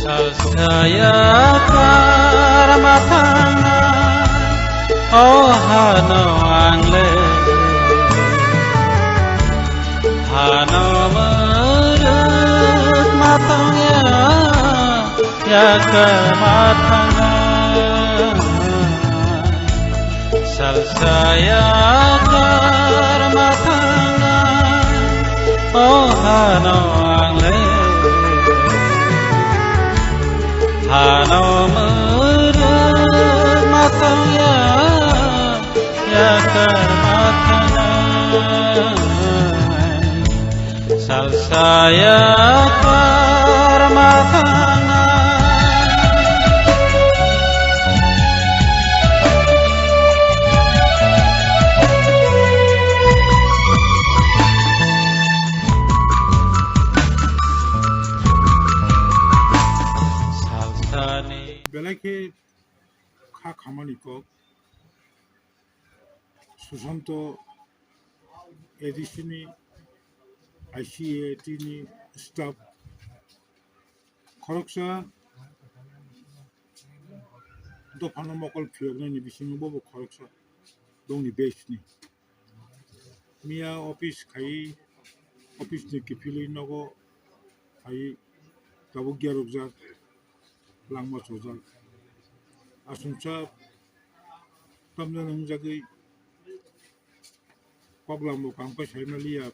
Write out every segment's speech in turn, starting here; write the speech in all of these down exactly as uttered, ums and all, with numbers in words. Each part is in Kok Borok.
Salsaya karma thangna, o hano ang le. Hano muruk ma tongya, ya karma thangna. Salsaya karma thangna, o hano ang le. Hano muruk ma tongya, ya karma thangna. Salsaya karma thangna. Salsani. Belai khe kha khamani kok. Susanto A D C ni, I C A T ni staff khoroksa dophano mokol phiyoknani bisingo bobo khoroksa bongni batch ni. Miya office khai, office ni kiphilwi nogo phai tabuk yarokjak, langma chojak. Aswngsa tamjani wngjagwi koklam bo kaham khe saimali ya.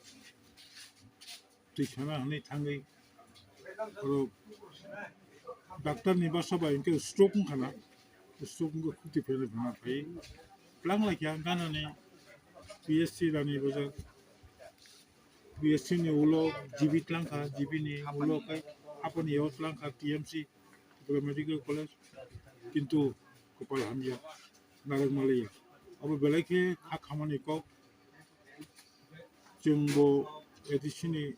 Twi sana hwnwi thangwi oro doctor ni bwsa bai hwnkhe stroke wngkha na, stroke wngkha khuti phena phena phai tlang lai kha gana ni P S C rani bwsa P S C ni ulo G B tlang kha, G B ni ulo khe aponi yao tlang kha T M C Tripura Medical College, kintu kopal hamya narwk malaya. Abo belai khe kha khamani kok. Chwng bo A D C ni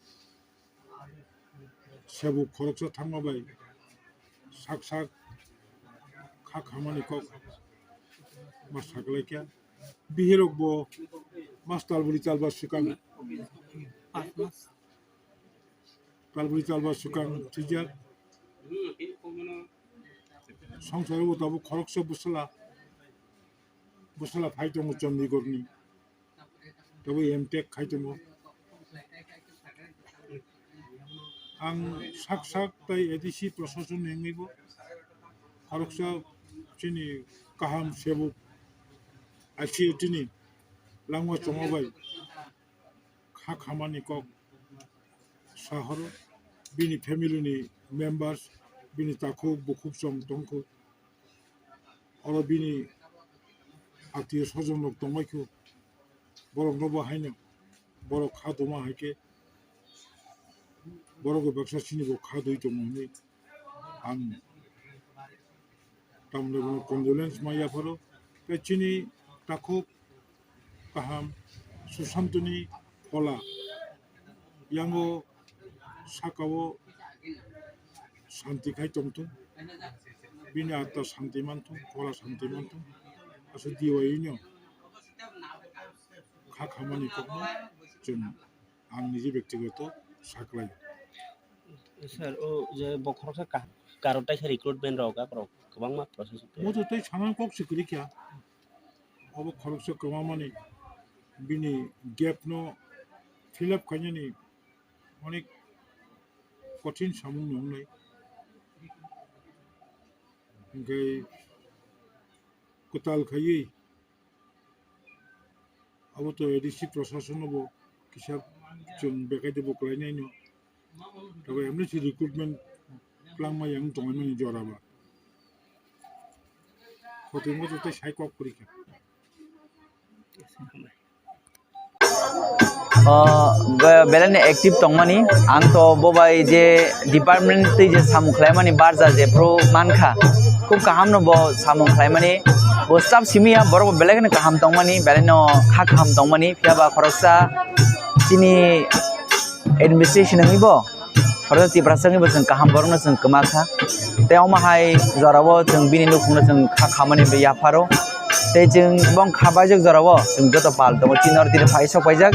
sebuk khoroksa thangma bai sak sak kha khamani kok ma saklaikha. Bihirok bo mas talburi talba swkang, talburi talba swkang thwijak. Songsaro bo tabuk khoroksa bwsla, bwsla phai tongo Chandigarh ni. Tabuk M Tech khai tongo. Ang sak sak tai A D C prosason ni wngwi bo khoroksa chini kaham sebuk I C A T ni langma chongma bai kha khamani kok sahoro, bini family ni members, bini takhuk bukhuk chwng tongkhu. Oro bini atio sojon rok tongbaikhu, borok no bo haino borok kha tongma hai khe borok bo baksa chini bo kha dui tongo hinwi ang tamni bono condolence ma yapharo. Tei chini takhuk kaham Susantoni phola yango sakao santi khai tongthung, bini atma santi manthung, phola santi manthung, aswk D Y E no kha khamani kokno chwng ang niji bektigoto saklai. Sir, o je bokhorok kha ka-, karo taisa recruitment rok, akorok kwbangma process. Mo to tei sana kok se kwrwi kha. Obo khoroksa kwmamani bini gap no fill up khainani onek kothin samung no wngnai. Hwnkhe kwtal khaiwi abo to A D C prosason no bo kisa chwng bekhai de bo kwlainai no. Tabo emni si recruitment kwlangma yang tongmani jora ba. Khotoi mo tei sai kok kwrwi kha. O, be-, belai ni active tongmani. Ang to bo bai je department twi je samung khlaimani barja jephru mankha, khub kaham no bo samung khlaimani. Bo staff simi ya, borok bo belai kheno kaham tongmani, belai no kha kaham tongmani. Phiya ba khoroksa chini administration wngwi bo, khoroksa Tiprasa wngwi bo chwng kaham borokno chwng kwma kha. Tei omo hai jorao chwng bini nukhungno chwng kha khamani bai yapharo. Tei chwng bong kha baijak jorao chwng joto pal tongo, chini oro tini phai sok paijak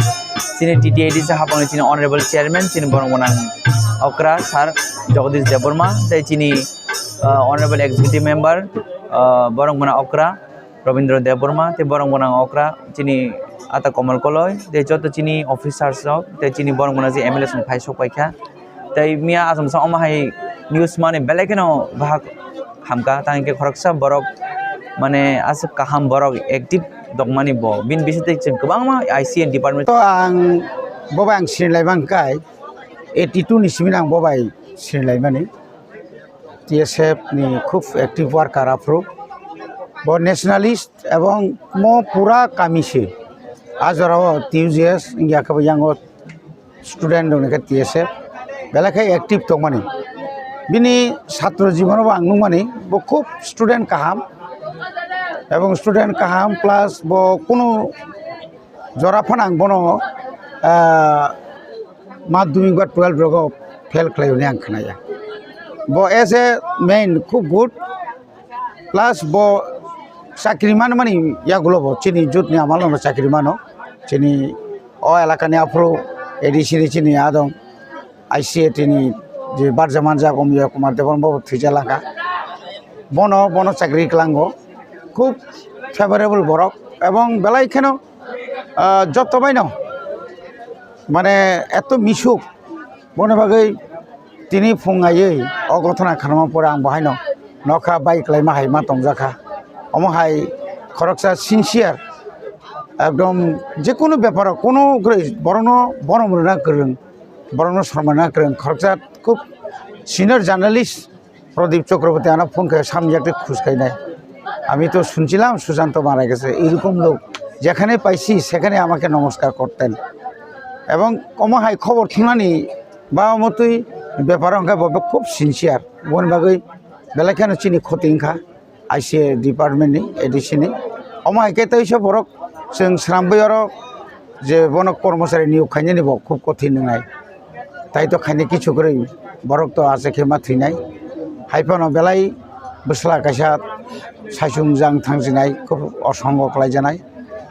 chini T T A D C hapangni chini honorable chairman chini borok gwnang okra sir Jagadish Debbarma tei chini, ah, honorable executive member, ah, borok gwnang okra Rabindra Debbarma tei borok gwnang okra chini ata Komal Koloi tei joto chini officers rok tei chini borok gwnang je M L A song phai sok paikha. Tei miya achomsa omo hai news mani belai kheno bahak hamkha, tang khe khoroksa borok mane aswk kaham borok active tongmani bo. Bini bisingtwi chwng kwbangma I C A department. To ang bo bai ang sinilai mankha, eighty two ni simi ang bo bai sinilai mani. T S F ni khub active worker aphuru. Bo nationalist ebong mo pura kami se. A jorao T U J S wngya khe bo yango student rokni khe T S F belai khe active tongmani. Bini satro jibono bo ang nukmani, bo khub student kaham. Ebong student kaham plus bo kunu jora phano ang bono, ah, madhyamik ba twelve rogo fail khlai hwnwi ang khnaya. Bo as a main khub good, plus bo chakri manmani yagulo bo chini jotni amalno chakri mano, chini o elakani aphuru A D C ni chini adong I C A T ni je barjaman jak Omiya Kumar Debbarma bo thwijalangkha. Bono, bono chakri klango, khub favorable borok, ebong belai kheno, ah, joto baino mane eto misuk, boni bagwi tini phung aiwi o gothona khanama pore ang bo haino nokha bai kwlaima hai ma tongjakha. Omo hai khoroksa sincere, ekdom jekunu beparo kunu kwrwi borokno borom rwna kwrwng, borokno somrwna kwrwng khoroksa khub senior journalist Pradip Chakraborty ano phone khe samjak tei khus khainai. আমি তো শুনছিলাম সুশান্ত মারা গেছে, এরকম লোক যেখানে পাইছি সেখানে আমাকে নমস্কার করতেন। এবং omo hai khobor thumnani ba omo twi beparo hwnkhe bo khub sincere, boni bagwi belai kheno chini khoti wngkha I C A department ni, A D C ni. Omo hai khe tei se borok chwng swnamwi oro je bono kormochari niyok khainani bo khub kothin wngnai. Tai to khaini kichu kwrwi borok to ache khe ma thwinai. Hai phano belai bwsla kaisa saichung jang thangsinai, khub osongo kwlaijanai.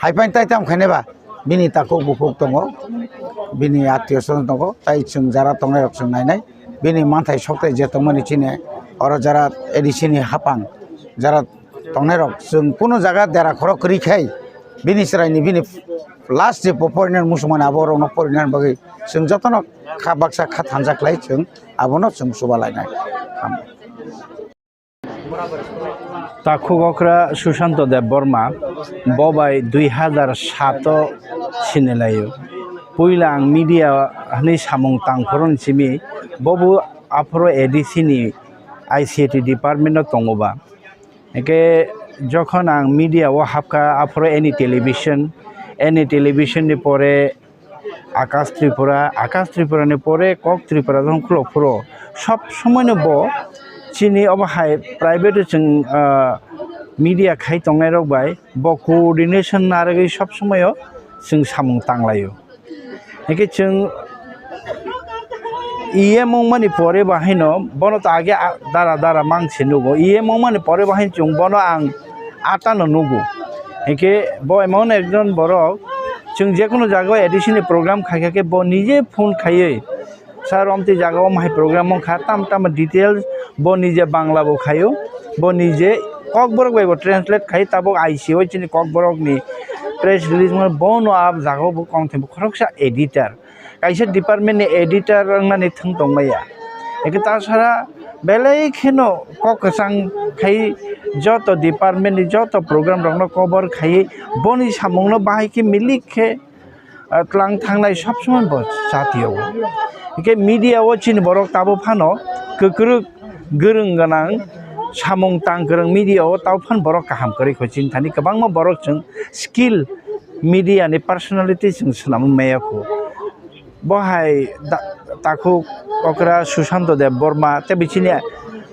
Hai phano tai tamo khainai ba bini takhuk bukhuk tongo, bini attiyo swajon tongo, tai chwng jara tongnai rok chwng nainai. Bini manthai sokthai je tongmani chini oro jara A D C ni hapang jara tongnai rok chwng kunu jaga dera khoro kwrwi khai bini chwraini bini last je po-, porinar muchungmani abo rokno porinar bagwi chwng jotono kha baksa kha thansa khlai chwng abono chwng chuba lainai. Takhuk okra Susanto Debbarma, bo bai dui hazar sato sinilaiyo. Puila ang media hwnwi samung tangphuru simi, bobo aphuru A D C ni I C T department o tongo ba. Hingke jokhon ang media o hapkha, aphuru any television, any television ni pore Akash Tripura, Akash Tripura ni pore Kok Tripura jong khulok phuru. Sob somoi no bo chini obo hai private chwng, ah, media khai tongnai rok bai bo coordination narwgwi sob somoi o chwng samung tanglaio. Hingke chwng E M wngmani pore bahaino bono to age a-, dara dara mang se nugo. E M wngmani pore bahaino chwng bono ang atano nugo. Hingke bo emon ekjon borok chwng jekunu jaga o A D C ni program khaikha khe bo nije phone khaiwi, "Sir, omtwi jaga o omo hai program wngkha," tam tam details bo nije Bangla bo khaio, bo nije Kokborok bai bo translate khai, tabuk I C O chini Kokborok ni press release mo bono a jaga o bo kongthai bo khoroksa editor. Kaisa department ni editor wngnani thwng tongmaya. Eke tasara belai kheno kok kwchang khai joto department ni joto program rokno cover khai boni samungno bahai khe milik khe, ah, tlang thangnai sob somoi bo chatio. Eke media o chini borok tabo phano kwkrwk gwrwng gwnang samung tang kwrwng media o tabo phano borok kaham kwrwi kho chini thani kwbangma borok chwng skill media ni personality chwng swnamwi maya kho. Bo hai da-, takhuk okra Susanto Debbarma tei bichini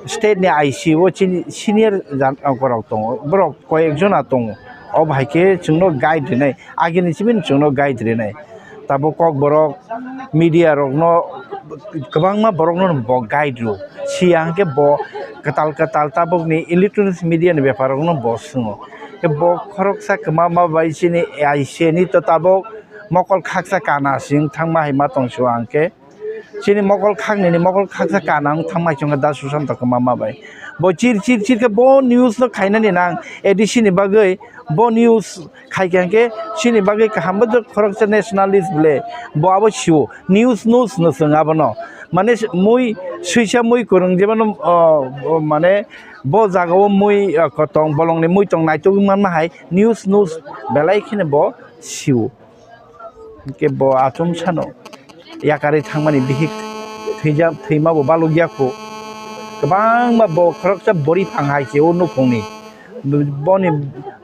state ni I C O chini senior jan-, borok tongo, borok koyek jona tongo. O bahai khe chwngno guide rinai, agini simi chwngno guide rinai. Tabuk Kokborok media rokno kwbangma borokno bo guide rw. Siya hwnkhe bo kwtal kwtal tabukni electronics media ni bepar rokno bo swngo. Bo khoroksa kwma ma bai chini I C A ni to tabok mokol khaksa kana sing thangma hai ma tong sio ang khe. Chini mokol khaknini mokol khaksa kana wng thangma chwngkha da Susanto kwma ma bai. Bo chir chir chir khe bo news no khainani nang A D C ni bagwi bo news khai khe hwnkhe chini bagwi kaham bo khoroksa nationalist bwle bo abo sio news news no chwng abono mane mui swisa mui kwrwng jebano o, o, mane bo jaga o mui o, kotong bolongni mui tong naitugwi manma hai news news belai kheno bo sio. Hwnkhe bo achomsano yakarwi thangmani bihik thwijak, thwima bo balukya kho. Kwbangma bo khoroksa boriphang hai se o nukhungni. Boni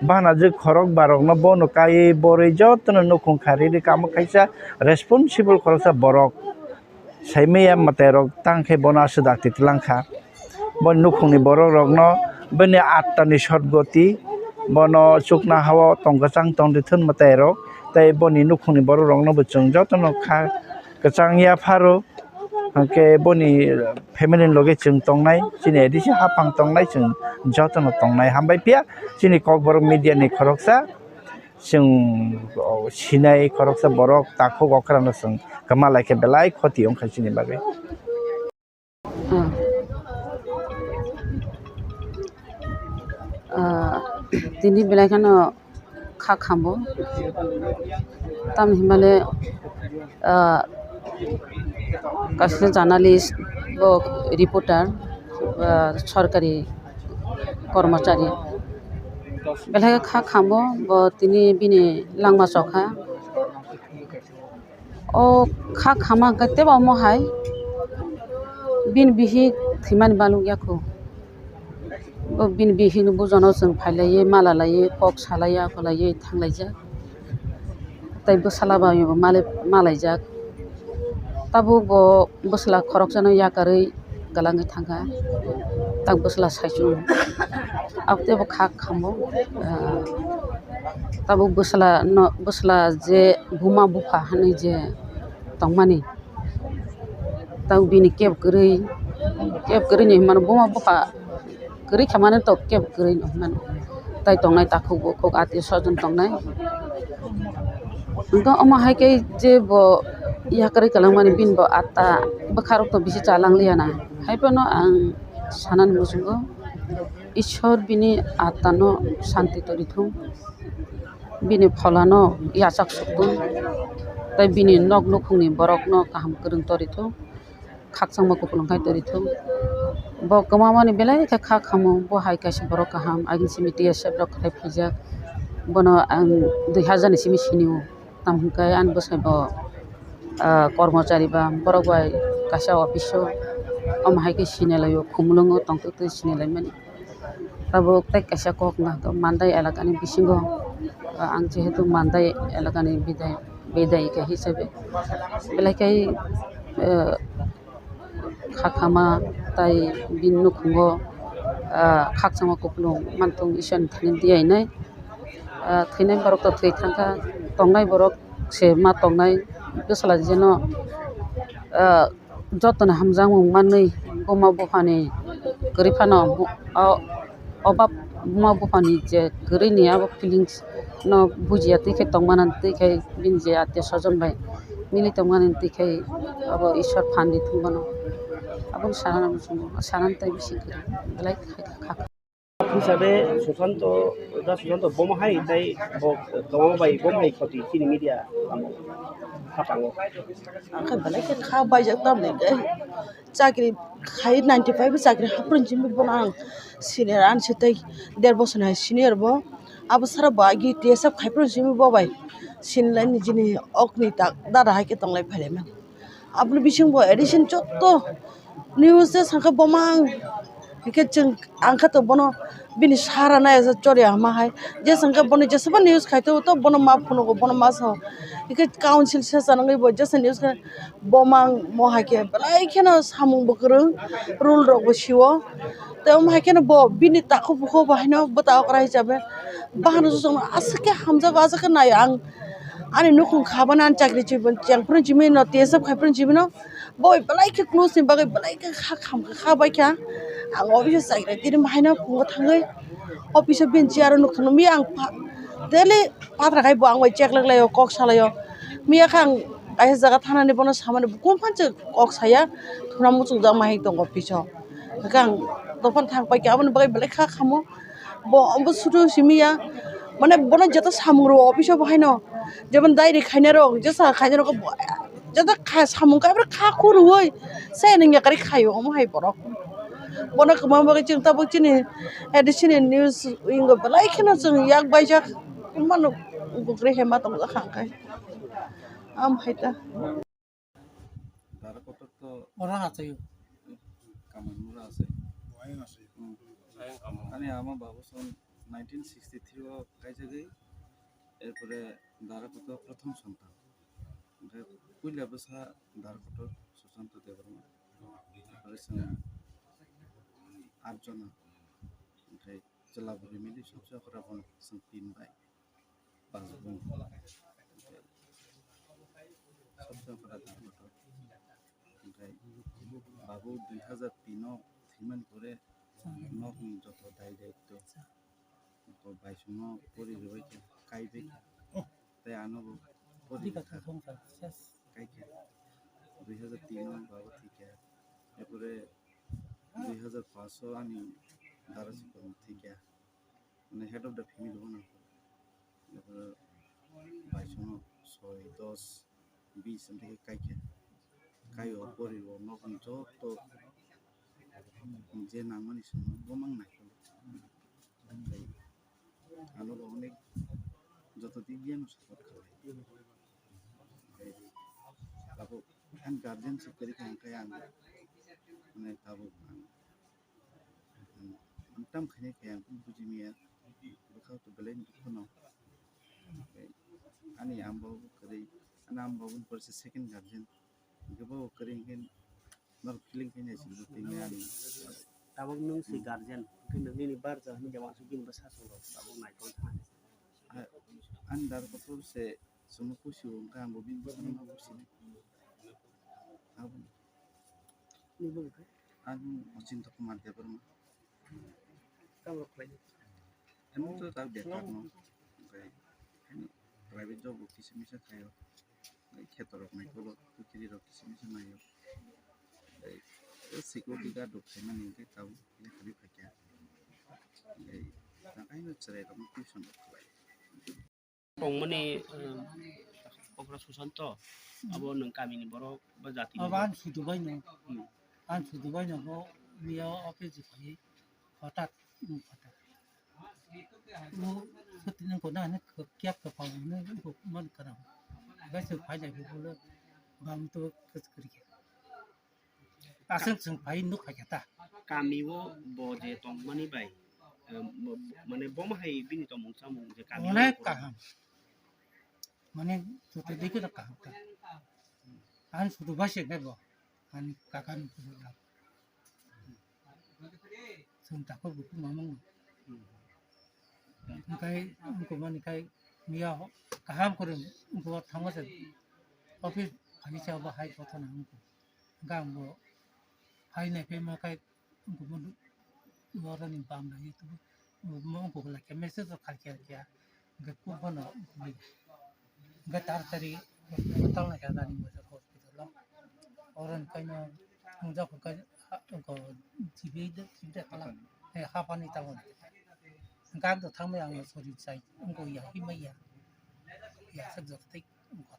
banajwk khorok barokno bono kaiwi borwi jotono nukhung kharwi rwi kamo kaisa responsible khoroksa borok. Saimaya mwtairok tang khe bono aswk dakti twlang kha. Bo nukhungni borok rokno bini attani sotgoti bono chukna hao tong kwchang tong di thun mwtairok tei boni nukhungni borok rokno bo chwng jotono kha kwchang yapharo hwnkhe boni family ni loge chwng tongnai chini A D C haphang tongnai chwng jotono tongnai hambai phiya chini Kokborok media ni khoroksa. Chwng, o, sinai khoroksa borok takhuk okrano chwng kwma lai khe belai khoti wng kha chini bagwi. Ah. Ah, tini belai kheno kha khambo. Tamni hinmale, ah, kaisa journalist bo reporter, ah, sorkari kormochari. Belai kha khambo bo tini bini langma chokha. O kha khama hwnkhe tebo omo hai bini bihik thwimani balukya kho. Bo bini bihikni bujono chwng phailaiwi mala laiwi kok salaiwi akolaiwi thanglaijak. Tei bwsala bai bo male-, malaijak. Tabuk bo bwsla khoroksano yakarwi kwlangwi thangkha. Tak bwsla saichung. Abotebo kha khambo. Ah, tabuk bwsla no, bwsla je buma bupha hinwi je tongmani. Tang bini keb kwrwi, keb kwrwini hinmano buma bupha kwrwi kha mani to keb kwrwi hinmano. Tai tongnai takhuk bukhuk atwi sojwn tongnai. Hwnkhe omo hai khe je bo yakarwi kwlangmani bini bo atta bwkharok to bisi chalangliya na. Hai phano ang sanani muchungo Ishwar bini attano santi torithung. Bini pholano yachak suktung, tei bini nok nukhungni borokno kaham kwrwng torithung, khakchangma kupulung khai torithung. Bo kwmamani belai khe kha khamu, bo hai kaisa borok kaham, agini simi T S F rok khai phaijak, bono ang dui hazar ni simi sinio, tamo hwnkhe ani bwsai bo, ah, kormochari ba borok bai kaisa office o, omo hai khe sinilai o, khumulwngo tongtwtwi sinilaimani. Tabuk tei kaisa kok na to Mandai elakani bisingo, ah, ang jehetu Mandai elakani bidai, bidai khe hisabe belai khe, eh, kha khama tai bini nukhungo, ah, khakchangma kupulung mantung Iswrani thani diyainai. Ah, thwinai borok to thwi thangkha, tongnai borok se ma tongnai bwsala jeno, ah, jotono hamjakmung manwi buma buphani kwrwi phano, o, o buma buphani je kwrwini abo feelings no bujiya twi khe tongmani twi khe bini je atya sojon bai mili tongmani twi khe abo Ishwar phan di thwngmano. Aboni sanani muchungo sanani tei bisi kwrwi belai kha kha. Hisabe Susanto, da Susanto bomo hai tei bo kwbangma bai bomo hai khoti chini media tamo khapango. Ang khe belai khe kha baijak tamni khe chakri khai ninety five chakri haprun jimbi bono ang senior ani se tei der bosor ni hai senior bo abo sara bo agi T S F khai prun jimbi bo bai sinilai ni jini okni tak dada hai khe tonglai phailai mani. Aboni bising bo addition jotto news je sangkha bomang hingke chwng ang kha to bono bini sara nai asa chori ama hai je sangkha bono jesaba news khai to to bono ma phunugo bono ma sao hingke council sesa nangwi bo jesa news khai bomang mo hai khe belai kheno samung bo kwrwng rule rok bo sio tei omo hai kheno bo bini takhuk bukhuk bo haino bwta okra hisabe bahano aswk khe hamjago aswk khe nai ang ani nukhung kha bana ani chakri chengphuru jimino T S F khai phuru jimino. Boi belai khe close ni bagwi belai khe kha kham kha bai kha. Ang office o chai rai tini bahai no phungo thangwi Office o bini chair o nuk thangno, miya ang pha-, daily phathra khai bo ang bai check laglai o, kok salai o. Miya khe ang kaisa jaga thanani bono samani bo kung phan se kok saya, thuna muchungjak ma hai tongo office o. Hwnkhe ang dophano thang paikha, aboni bagwi belai kha khamo. Bo, bo sudu simi ya, mane bono jeto samung rwo office o bo haino, jemon diary khainai rok, jesa khainai rok, jeto kha samung kaibrw kha khurwi se nung yakarwi khaio, omo hai borok. Bono kwma bagwi chwng tabuk chini A D C ni news wing o belai kheno chwng yak baijak, mano gugri hema tongjak kha hwnkhe. Am hai ta. Dara kotor to oro achai o. Kamal mura achai. Hmm. Ani ama babu son nineteen sixty-three o kaijagwi, erpore Dara kotor prothom sontan. Hwnkhe puila bwsa Dara kotor Susanto Debbarma. Erpore chwng atjona. Hwnkhe chwla bwrwi mili sobse okra bono chwng tin bai. Pasbung. Sobse okra Dara kotor. Hwnkhe babu dui hazar tin o thwimani pore nokni joto dai daitto. Ko baisongno pori rwbai khe, kai bai khe. Tei ano bo pori rwkha. Kai khe. Dui hazar tin o babu thwikha. Erpore dui hazar paanch o ani dara sikon thwikha. Mane head of the family bono. Erpore baisongno soi, dos, bis wngkhe kaikha. Kai o pori o nokni joto je nangmani songno bo mang naikolwi. Ano bo onek joto dik biya no support khlai. Abo ang guardian se kwrwi kha, hwnkhe ang mane tabuk ang Ang tam khainai khe ang buji maya, bwkha to belai dukhu no. Ani amba bo kwrwi, ani amba bo ni pore se second guardian. Hwnkhe bo kwrwi hwnkhe norok feeling khainai se bo tini ani. Tabuk nwng si guardian, hwnkhe nwng nini barja hwnwi jama aswk bini bwsa song rok tabuk naikol thani. Ani dar kotor se chwngno pusi o, hwnkhe ang bo bini bwsa no pusi. Abo. Nini bumung khe? Ang Ochinta Kumar Debbarma. Tamo khlai? Amo to tak bekar no. Oke. Private job bo kisa misa khaio. Kheto rok nai kolo, kiri rok kisa misa naio. Security guard rok khaimani hwnkhe tabuk lekha ri phaikha. Tei takaino chwrai rok no tuition rok khlai. Tongmani, eh, okra Susanto, abo nwng kamini borok ba jatini borok? Abo ang sudu bai no. Hmm. Ang sudu bai no bo miya office phai hotat, hmm, hotat. Bo sotini ko na ne kiyak ka pa ne ko man kana. Bai se phai jai bo le bam to kes kri ke. Aswk chwng phai nuk phaikha ta. Kami o bo je tongmani bai, eh, bo, mane bomo hai bini tongmung chamung je kami o. Onek kaham. Mane joto dike da kaham ta. Ani sudu basi ne bo. Ani kaka ni sudu da. Chwng takhuk bukhuk mamung. Hwnkhe wngkukmani khai miya kaham kwrwng wngkuk, thango se office phaisa bo hai kothona wngkuk. Hwnkhe ang bo phai nai phaima khai wngkukmani boroni bam bai wngkuk lai khe message rok khai khe khe hwnkhe kuk bono wngkuk. Hwnkhe taratari hospital nai kha gari mother hospital o. Oro ni kaino wngjak hwnkhe ha, wngo T B, T B de tala, eh, hapani tamo. Hwnkhe ang to thangbai ang sori chai, wngo ya, himai ya. Ya, sak joto tei wngo